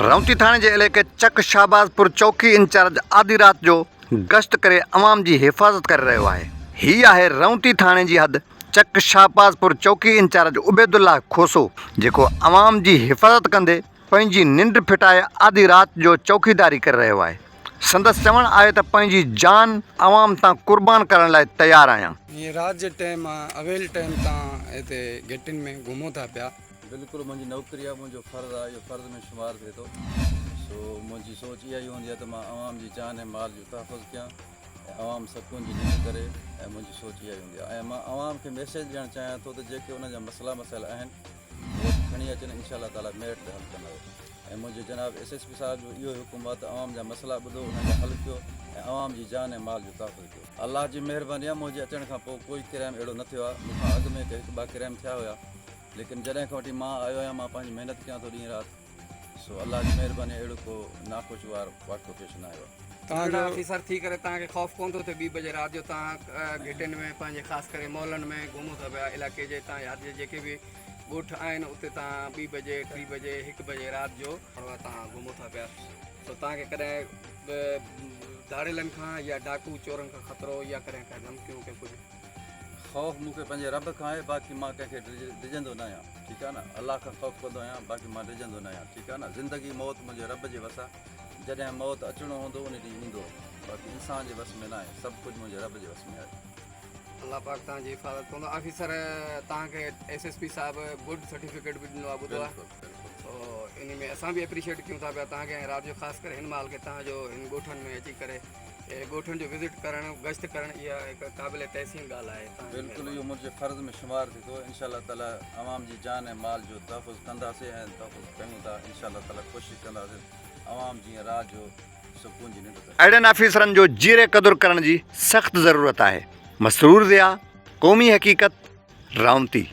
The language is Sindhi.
رونتي ٿاڻي جي علائقي چڪ شهبازپور چوڪي انچارج آڌي رات جو گشت ڪري عوام جي حفاظت ڪري رهيو آهي. هي آهي رونتي ٿاڻي جي حد چڪ شهبازپور چوڪي انچارج عبيدالله کوسو جيڪو عوام جي حفاظت ڪندي پنهنجي ننڊ ڦٽائي آڌي رات جو چوڪيداري ڪري رهيو آهي. سندس چوڻ آهي ته پنهنجي جان عوام تان قربان ڪرڻ لاء تيار آهيان. هي رات جي ٽيم اويل ٽيم تان هتي گهٽين ۾ گهمو ٿا پيا. بلڪل منهنجي نوڪري آهي منهنجو فرض آهي اهو فرض ۾ شمار ٿئي ٿو سو منهنجي سوچ اها ئي هوندي آهي ته مان عوام جي جان ۽ مال جو تحفظ ڪيان ۽ عوام سڪون جي ننڊ ڪري ۽ منهنجي سوچ اها ئي هوندي آهي ۽ مان عوام کي ميسيج ڏيڻ چاهيان ٿو ته جيڪي انهن جا مسئلا مسائل آهن اهي کڻي اچن انشاء الله تعالي ميرٽ تي حل ڪنداسين ۽ منهنجي جناب ايس ايس پي صاحب جو اهو ئي حڪم آهي ته عوام جا مسئلا ٻڌو انهن جا حل ڪيو ۽ عوام جي جان ۽ مال جو تحفظ ڪيو. الله جي مهرباني آهي منهنجي اچڻ کان پوء ڪوئي ڪرائم اهڙو نه ٿيو آهي مون کان اڳ ۾ هڪ ٻه ڪرائم ٿيا هيا ليڪن جڏهن کان وٺي مان آيو آهيان مان پنهنجي محنت ڪيان ٿو ڏينهن رات سو الله جي مهرباني اهڙو ڪو ناخوشگوار واقعو پيش نه آيو آهي. توهان جو آفيسر ٿي ڪري توهان کي خوف ڪونه ٿو ٿئي ٻي بجي رات جو توهان گهٽين ۾ پنهنجي خاص ڪري محلن ۾ گهمو ٿا پيا علائقي جي توهان ياد جي جيڪي به ڳوٺ آهن اتي توهان ٻي بجي ٽي بجي هڪ بجي رات جو توهان گهمو ٿا پيا سو توهان کي ڪڏهن به ڌاڙيلن کان يا ڊاڪو چورن کان خطرو يا ڪڏهن ڪا ڌمڪيون ڪي ڪجهه. خوف مون کي پنهنجي رب کان آهي باقي مان ڪنهن کي ڊڄندو نه آهيان ٺيڪ آهي نه الله کان خوف ڪندو آهيان باقي مان ڊڄندو نه آهيان ٺيڪ آهي نه زندگي موت منهنجي رب جي وس آهي جڏهن موت اچڻو هوندو ان ڏينهن ايندو باقي انسان جي وس ۾ نه آهي سڀ ڪجهه منهنجي رب جي وس ۾ آهي. الله پاڪ توهان جي حفاظت ڪندو آفيسر توهان کي ايس ايس پي صاحب گڊ سرٽيفڪيٽ به ڏنو آهي ٻڌو آهي سو انهي ۾ اسان به اپريشيٽ ڪيون ٿا پيا توهان کي ۽ رات جو خاص ڪري هن مهل کي توهان جو هن ڳوٺن ۾ اچي ڪري ڳوٺن جو وزٽ ڪرڻ گشت ڪرڻ اها هڪ قابل تحسين ڳالهه آهي توهان جي بلڪل مهرباني. اهو منهنجي فرض ۾ شمار ٿئي ٿو انشاء الله تعالي عوام جي جان ۽ مال جو تحفظ ڪنداسين ۽ تحفظ ڪيون ٿا انشاء الله تعالي ڪوشش ڪنداسين عوام جيئن رات جو سڪون جي ننڊ ڪري. اهڙن آفيسرن جو جيئري قدر ڪرڻ جي سخت ضرورت آهي. مسرور ضياء، قومي حقيقت، رائونتي.